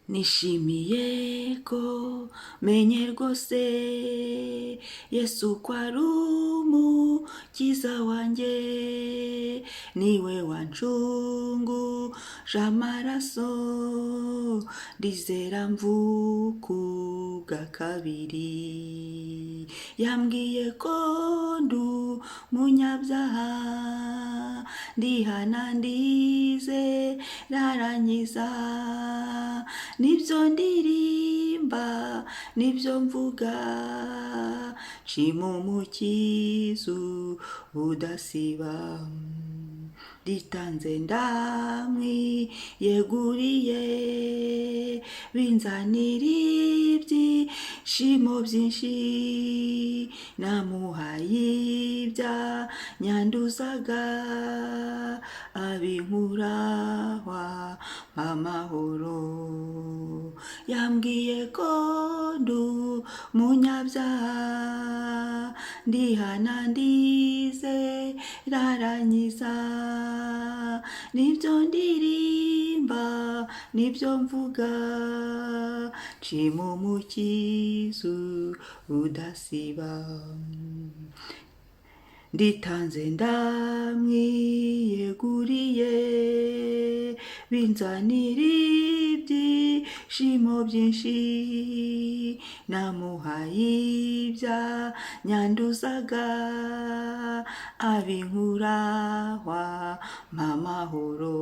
Nishimiye ko menye rwose Yesu ko ari umukiza wanjye, niwe wancunguje amaraso, ndizera mvuka ubwa kabiri. Yambwiye ko ndi umunyabyaha, ndihana ndizera arankiza. Nibyo ndirimba, nibyo mvuga, nshima Umukiza udasiba. Nditanze, ndamwiyeguriye, binzanira ibyishimo byinshi. Namuhaye ibyanyanduzaga, abinkuraho amahoro. Yambwiye ko ndi umunyabyaha, ndihana ndizera arankiza. Nibyo ndirimba, nibyo mvuga, nshima Umukiza udasiba. Nditanze, ndamwiyeguriye, binzanira ibyishimo byinshi. Namuhaye ibyanyanduzaga, abinkuraho amahoro.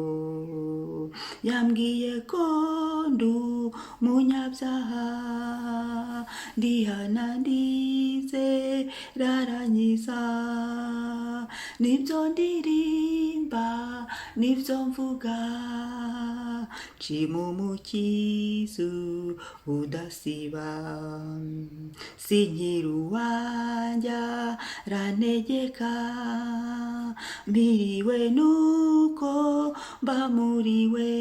Yambwiye ko ndi umunyabyaha, ndihana ndizera arankiza. Nibyo ndirimba, nibyo mvuga, nshima Umukiza udasiba. Sinkiri uwanjye, arantegeka, mpiriwe nuko mba muri we.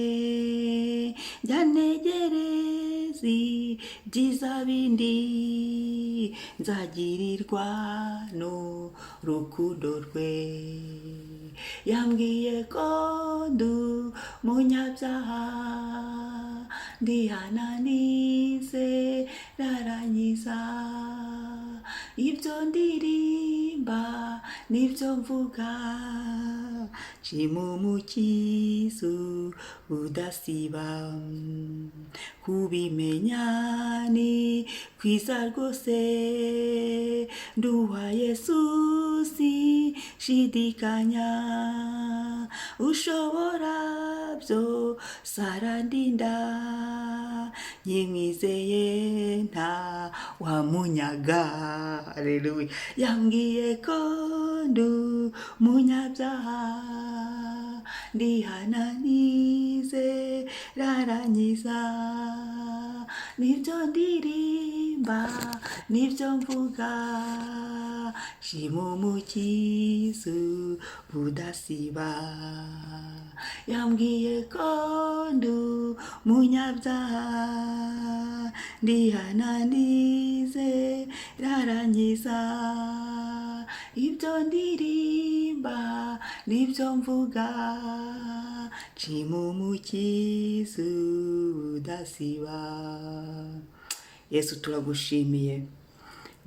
Njya ntegereza ibyiza bindi nzagirirwa n'urukundo rwe. Yambwiye ko ndi umunyabyaha, ndihana ndizera arankiza. Ibyo ndirimba, nibyo mvuga, nshima Umukiza udasiba. Kubimenya ni kwiza rwose, nduwa Yesu sinshidikanya. Ushobora byose arandinda, nkimwizeye nta wamunyaga. Haleluya! Yambwiye ko ndi umunyabyaha, ndihana ndizera arankiza. Nibyo ndirimba, nibyo mvuga, nshima Umukiza udasiba. Yambwiye ko ndi umunyabyaha, ndihana ndizera arankiza. Ibyo ndirimba, nibyo mvuga, nshima Umukiza udasiba. Yesu, turagushimiye.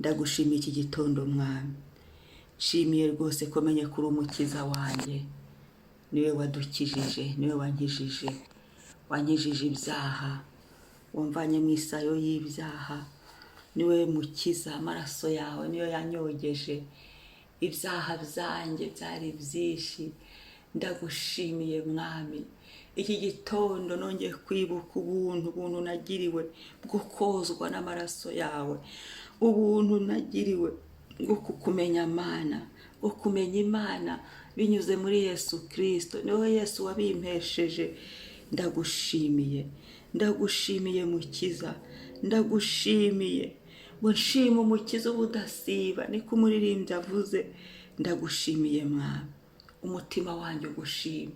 Ndagushimiye iki gitondo, Mwami. Nshimiye rwose ko menye ko uri Umukiza wanjye. Niwe wadukijije, niwe wankijije, wankijije ibyaha, wamvanye mu isayo y'ibyaha. Niwe Mukiza. Amaraso yawe niyo yanyogeje. Ibyaha byanjye byari byinshi. Ndagushimiye, Mwami. Iki gitondo nongeye kwibuka ubuntu, ubuntu nagiriwe bwo kozwa n'amaraso yawe, ubuntu nagiriwe bwo kukumenya, Mana, bwo kumenya Imana binyuze muri Yesu Kirisito. Niwe Yesu wabimpesheje. Ndagushimiye, ndagushimiye, Mukiza, ndagushimiye. Ngo nshima Umukiza ubudasiba, niko umuririmbyi avuze. Ndagushimiye, Mwami. Umutima wanjye ugushime,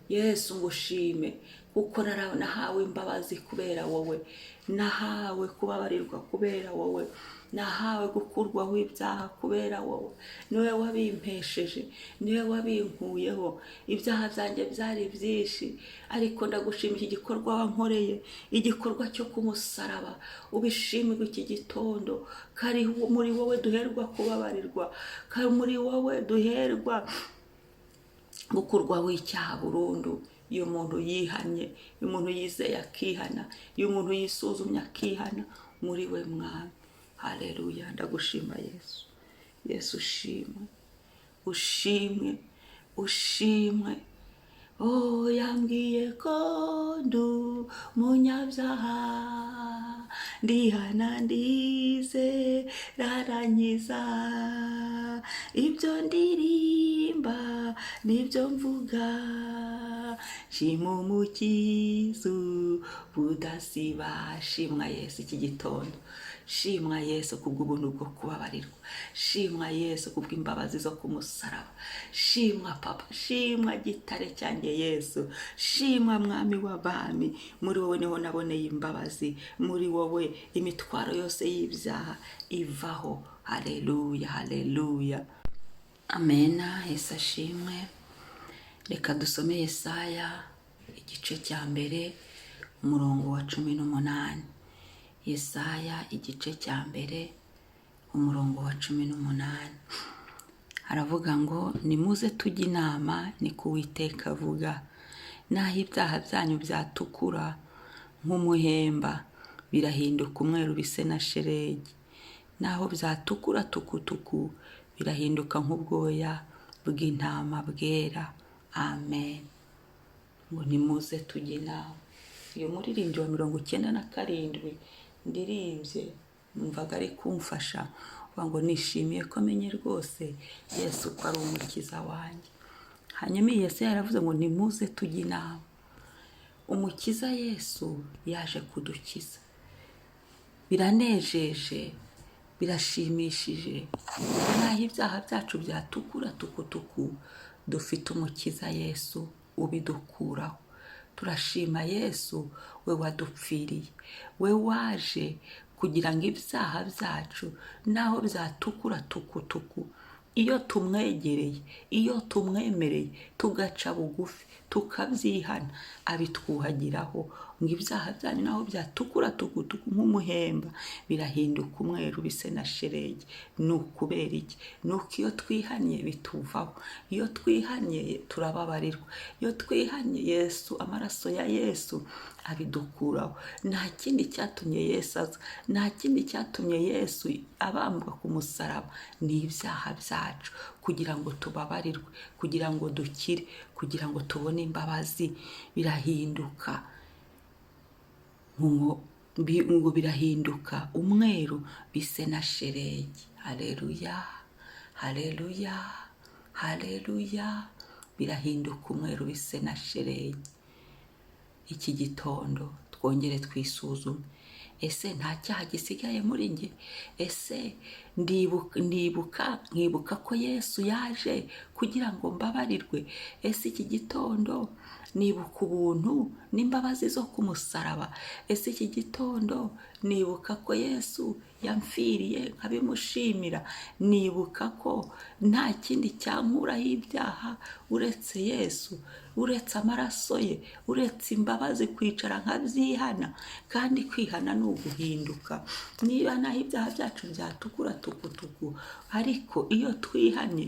Yesu, ngushime. Kuko nahawe imbabazi kubera wowe, nahawe kubabarirwa kubera wowe, nahawe gukurwaho ibyaha kubera wowe. Niwe wabimpesheje, niwe wabinkuyeho. Ibyaha byanjye byari byinshi, ariko ndagushima iki gikorwa wankoreye, igikorwa cyo ku musaraba. Ubishimirwe iki gitondo. Kari muri wowe duherwa kubabarirwa, kari muri wowe duherwa gukurwaho icyaha burundu. Iyo umuntu yihannye, iyo umuntu yizeye akihana, iyo umuntu yisuzumye akihana muri we, Mwami. Haleluya! Ndagushima Yesu. Yesu ushimwe, ushimwe, ushimwe. Oh, yambwiye ko ndi umunyabyaha, ndihana, ndizera, arankiza. Ibyo ndirimba nibyo mvuga, nshima Umukiza budasiba. Shimwa Yesu iki gitondo, shimwa Yesu kubw'ubuntu bwo kubabarirwa, shimwa Yesu kubw'imbabazi zo ku musaraba, shimwa Papa, shimwa Gitare cyanjye Yesu, shimwa Mwami w'abami. Muri wowe niho naboneye imbabazi, muri wowe imitwaro yose y'ibyaha ivaho. Haleluya, haleluya, amena. Yesu ashimwe. Reka dusome Yesaya igice cya 1, umurongo wa 18. Yesaya igice cya 1, umurongo wa 18, haravuga ngo: "Nimuze tujye inama, ni ko Uwiteka avuga. Naho ibyaha byanyu byatukura nk'umuhemba, birahinduka umweru bise na shelegi. Naho byatukura tukutuku, birahinduka nk'ubwoya bw'intama bwera." Amen. Ngo nimuze tujye inama. Uyu muririmbyi wa 97 ndirimbye, numvaga ari kumfasha, uvuga ngo: "Nishimiye ko menye rwose Yesu ko ari Umukiza wanjye." Hanyuma iyi Yesu yaravuze ngo: "Nimuze tujye inama." Umukiza Yesu yaje kudukiza. Biranejeje, birashimishije. Naho ibyaha byacu byatukura tukutuku, dufite Umukiza Yesu ubidukuraho. Turashima Yesu we wadupfiriye, we waje kugira ngo ibyaha byacu naho byatukura tukutuku, iyo tumwegereye, iyo tumwemereye, tugaca bugufi, tukabyihana, abitwuhagiraho. Ngo ibyaha byanyu naho byatukura tukutuku nk'umuhemba, birahinduka umweru bise na shelegi. Ni ukubera iki? Ni uko iyo twihannye bituvaho, iyo twihannye turababarirwa, iyo twihannye Yesu, amaraso ya Yesu abidukuraho. Nta kindi cyatumye Yesu aza, nta kindi cyatumye Yesu abambwa ku musaraba, ni ibyaha byacu, kugira ngo tubabarirwe, kugira ngo dukire, kugira ngo tubone imbabazi. Birahinduka ngo birahinduka umweru bise na shelegi. Haleluya, haleluya, haleluya! Birahinduka umweru bise na shelegi. Iki gitondo twongere twisuzume: ese nta cyaha gisigaye muri njye? Ese ndibuka nkibuka ko Yesu yaje kugira ngo mbabarirwe? Ese iki gitondo nibuka ubuntu n'imbabazi zo ku musaraba? Ese iki gitondo nibuka ko Yesu yamfiriye nkabimushimira? Nibuka ko nta kindi cyankuraho ibyaha uretse Yesu, uretse amaraso ye, uretse imbabazi, kwicara nkabyihana? Kandi kwihana ni uguhinduka. Niba naho ibyaha byacu byatukura tukutuku, ariko iyo twihannye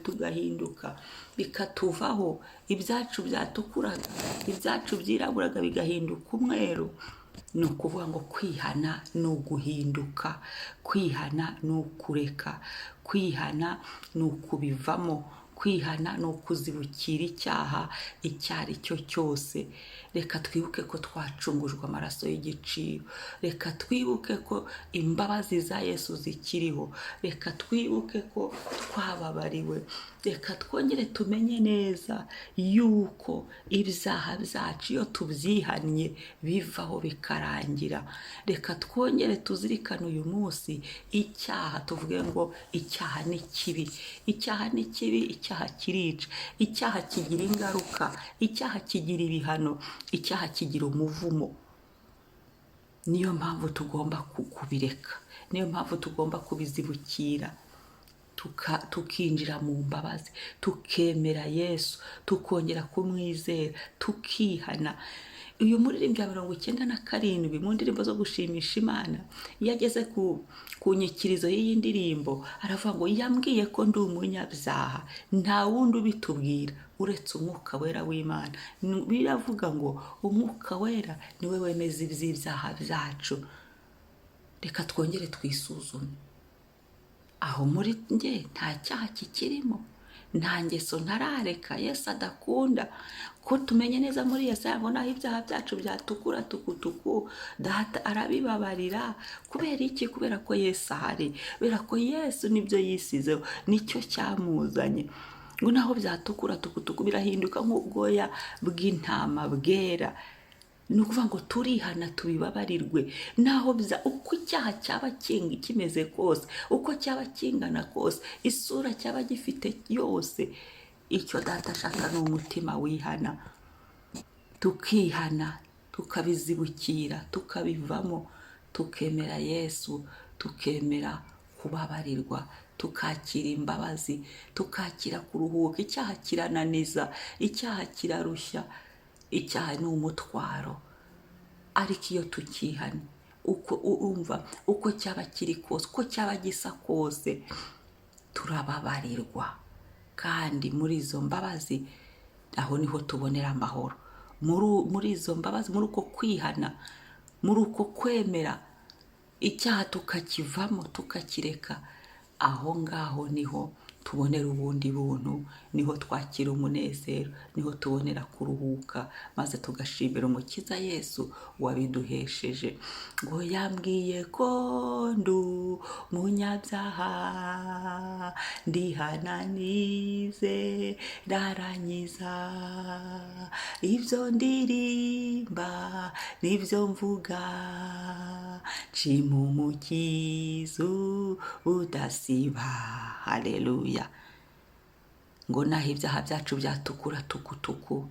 tugahinduka, bikatuvaho, ibyacu byatukuraga, ibyacu byiraburaga bigahinduka umweru. Ni ukuvuga ngo kwihana ni uguhinduka, kwihana ni ukureka, kwihana ni ukubivamo, kwihana ni ukuzibukira icyaha icyo ari cyo cyose. Reka twibuke ko twacungujwe amaraso y'igiciro, reka twibuke ko imbabazi za Yesu zikiriho, reka twibuke ko twababariwe. Reka twongere tumenye neza yuko ibyaha byacu iyo tubyihannye bivaho bikarangira. Reka twongere tuzirikane uyu munsi icyaha, tuvuge ngo icyaha ni kibi, icyaha ni kibi, icyaha kirica, icyaha kigira ingaruka, icyaha kigira ibihano, icyaha kigira umuvumo. Niyo mpamvu tugomba kubireka, niyo mpamvu tugomba kubizibukira, tukinjira mu mbabazi, tukemera Yesu, tukongera kumwizera, tukihana. Uyu muririmbyi wa 97 mu ndirimbo zo gushimisha Imana, iyo ageze ku nyikirizo y'iyi ndirimbo aravuga ngo yambwiye ko ndi umunyabyaha, nta wundi ubitubwira uretse Umwuka Wera w'Imana. Biravuga ngo Umwuka Wera niwe wemeza iby'ibyaha byacu. Reka twongere twisuzume, aho muri njye nta cyaha kikirimo, nta ngeso ntarareka Yesu adakunda. Ko tumenye neza muri Yesaya ngo naho ibyaha byacu byatukura tukutuku, Data arabibabarira. Kubera iki? Kubera ko Yesu ahari, kubera ko Yesu nibyo yisizeho, nicyo cyamuzanye. Ngo naho byatukura tukutuku birahinduka nk'ubwoya bw'intama bwera. Ni ukuvuga ngo turihana tubibabarirwe. Naho uko icyaha cyaba kimeze kose, uko cyaba kingana kose, isura cyaba gifite yose, icyo Data ashaka ni umutima wihana. Tukihana, tukabizibukira, tukabivamo, tukemera Yesu, tukemera kubabarirwa, tukakira imbabazi, tukakira kuruhuka. Icyaha kirananiza, icyaha kirarushya, icyaha ni umutwaro. Ariko iyo tukihana, uko urumva uko cyaba kiri kose, uko cyaba gisa kose, turababarirwa. Kandi muri izo mbabazi aho niho tubonera amahoro. Muri izo mbabazi, muri uko kwihana, muri uko kwemera icyaha tukakivamo tukakireka, aho ngaho niho tubonera ubundi buntu, niho twakira umunezero, niho tubonera kuruhuka, maze tugashimira Umukiza Yesu wabiduhesheje. Ngo yambwiye ko ndi umunyabyaha, ndihananize ndarangiza, ibyo ndirimba nibyo mvuga, nshima Umukiza udasiba. Haleluya. Ngo naho ibyaha byacu byatukura tukutuku,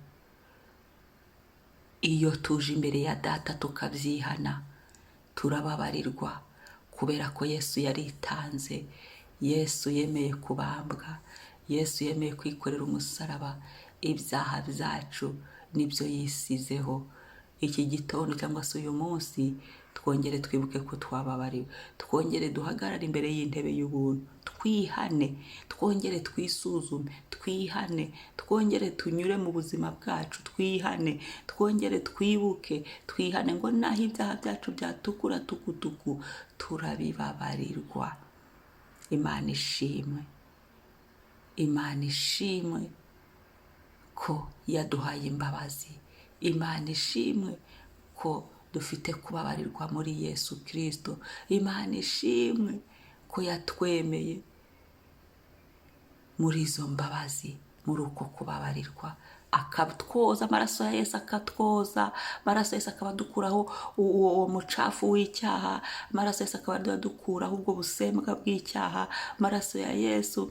iyo tuje imbere ya Data tukabyihana, turababarirwa, kubera ko Yesu yaritanze. Yesu yemeye kubambwa, Yesu yemeye kwikorera umusaraba, ibyaha byacu nibyo yisizeho. Iki gitondo cyangwa se uyu munsi twongere twibuke ko twababariwe, twongere duhagarare imbere y'intebe y'ubuntu, twihane, twongere twisuzume, twihane, twongere tunyure mu buzima bwacu, twihane, twongere twibuke, twihane. Ngo naho ibyaha byacu byatukura tukutuku, turabibabarirwa. Imana ishimwe, Imana ishimwe ko yaduhaye imbabazi. Imana ishimwe ko dufite kubabarirwa muri Yesu Kristo. Imana ishimwe ko yatwemeye muri izo mbabazi, muri uko kubabarirwa, akatwoza amaraso ya Yesu, akatwoza amaraso ya Yesu akaba adukuraho uwo mucafu w'icyaha, amaraso ya Yesu akaba adukuraho ubwo busembwa bw'icyaha, amaraso ya Yesu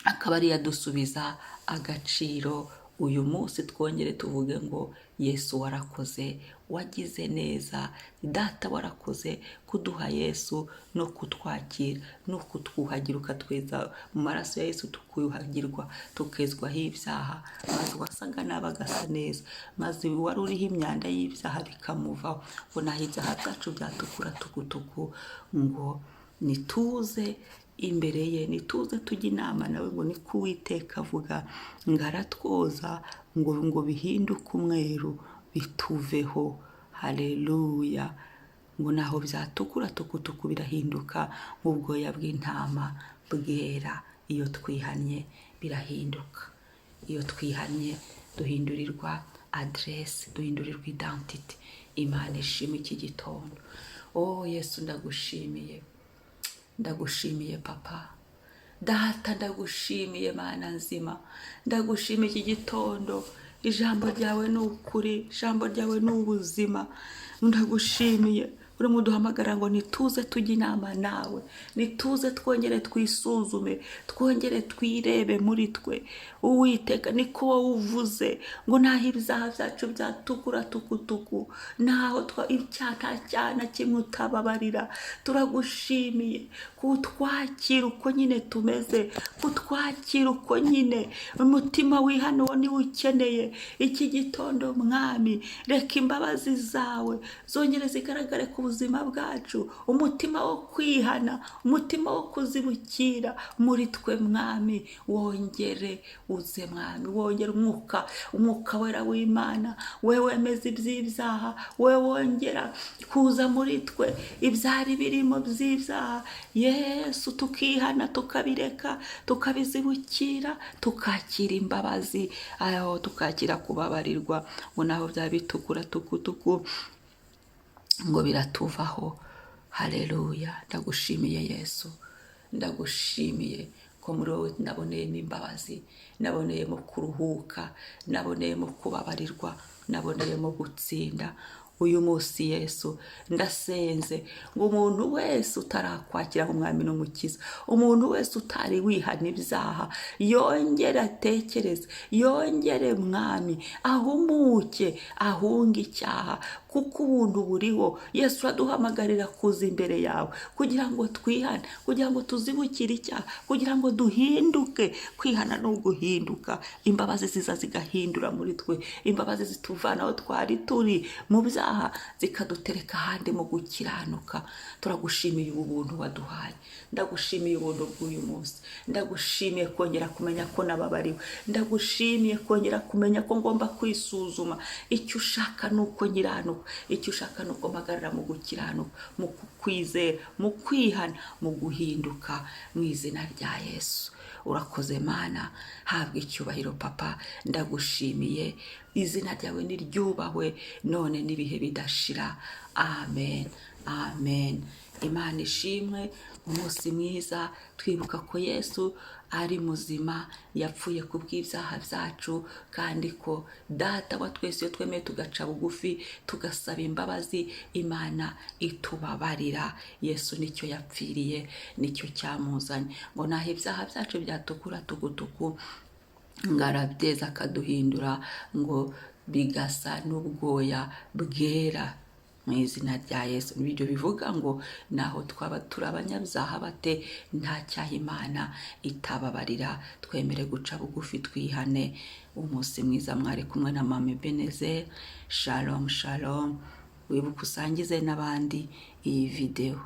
akaba ariyo adusubiza agaciro. Uyu munsi twongere tuvuge ngo Yesu warakoze, wagize neza, Data warakoze kuduha Yesu no kutwakira no kutwuhagira, ukatweza mu maraso ya Yesu, tukuyuhagirwa, tukezwaho ibyaha, maze uwasaga nabi agasa neza, maze uwari uriho imyanda y'ibyaha bikamuvaho. Ngo naho ibyaha byacu byatukura tukutuku, ngo nituze imbere ye, nituze tujye inama nawe, ngo niko Uwiteka avuga, ngo aratwoza, ngo bihinduke umweru bituveho. Haleluya. Ngo naho byatukura tukutuku birahinduka nk'ubwoya bw'intama bwera. Iyo twihannye birahinduka. Iyo twihannye duhindurirwa aderesi, duhindurirwa identity. Imana ishimwe iki gitondo. Oh Yesu, ndagushimiye, ndagushimiye Papa, Data, ndagushimiye Mana nzima, ndagushimiye iki gitondo. Ijambo ryawe ni ukuri, ijambo ryawe ni ubuzima. Ndagushimiye urimo uduhamagara ngo nituze tujye inama nawe, nituze twongere twisuzume, twongere twirebe muri twe. Uwiteka, niko wowe uvuze ngo naho ibyaha byacu byatukura tukutuku, naho icyaha nta cyaha na kimwe utababarira. Turagushimiye kutwakira uko nyine tumeze, kutwakira uko nyine umutima wihana uwo niwo ukeneye iki gitondo. Mwami, reka imbabazi zawe zongere zigaragare ku buzima bwacu, umutima wo kwihana, umutima wo kuzibukira muri twe. Mwami, wongere uze. Mwami, wongere umwuka, Umwuka Wera w'Imana, we wemeza iby'ibyaha, we wongera kuza muri twe ibyari birimo by'ibyaha. Yesu, tukihana, tukabireka, tukabizibukira, tukakira imbabazi, aho tukakira kubabarirwa, ngo naho byaba bitukura tukutuku ngo biratuvaho. Haleluya! Ndagushimiye Yesu, ndagushimiye ko muri wowe naboneyemo imbabazi, naboneyemo kuruhuka, naboneyemo kubabarirwa, naboneyemo gutsinda. Uyu munsi Yesu, ndasenze ngo umuntu wese utarakwakira nk'Umwami n'Umukiza, umuntu wese utari wihana ibyaha, yongere atekereze, yongere, Mwami, ahumuke, ahunge icyaha, kuko ubuntu buriho. Yesu, uraduhamagarira kuza imbere yawe kugira ngo twihane, kugira ngo tuzibukire icyaha, kugira ngo duhinduke. Kwihana ni uguhinduka. Imbabazi ziza zigahindura muri twe, imbabazi zituvana aho twari turi mu byaha, zikadutereka ahandi mu gukiranuka. Turagushimiye ubu buntu waduhaye. Ndagushimiye ubuntu bw'uyu munsi. Ndagushimiye kongera kumenya ko nababariwe. Ndagushimiye kongera kumenya ko ngomba kwisuzuma. Icyo ushaka ni uko nkiranuka, icyo ushaka ni uko mpagarara mu gukiranuka, mu kwizera, mu kwihana, mu guhinduka, mu izina rya Yesu. Urakoze Mana, habwa icyubahiro. Papa, ndagushimiye, izina ryawe niryubahwe none n'ibihe bidashira. Amen, amen. Imana ishimwe. Umunsi mwiza, twibuka ko Yesu ari muzima, yapfuye ku bw'ibyaha byacu, kandi ko Data wa twese, iyo twemeye tugaca bugufi, tugasaba imbabazi, Imana itubabarira. Yesu nicyo yapfiriye, nicyo cyamuzanye, ngo naho ibyaha byacu byatukura tukutuku, ngo arabyeza, akaduhindura ngo bigasa n'ubwoya bwera, mu izina rya Yesu. Ibyo bivuga ngo naho twaba turi abanyabyaha bate, nta cyaha Imana itababarira. Twemere guca bugufi, twihane. Umunsi mwiza, mwari kumwe na Mama Ebenezer. Shalom, shalom. Wibuke usangize n'abandi iyi videwo.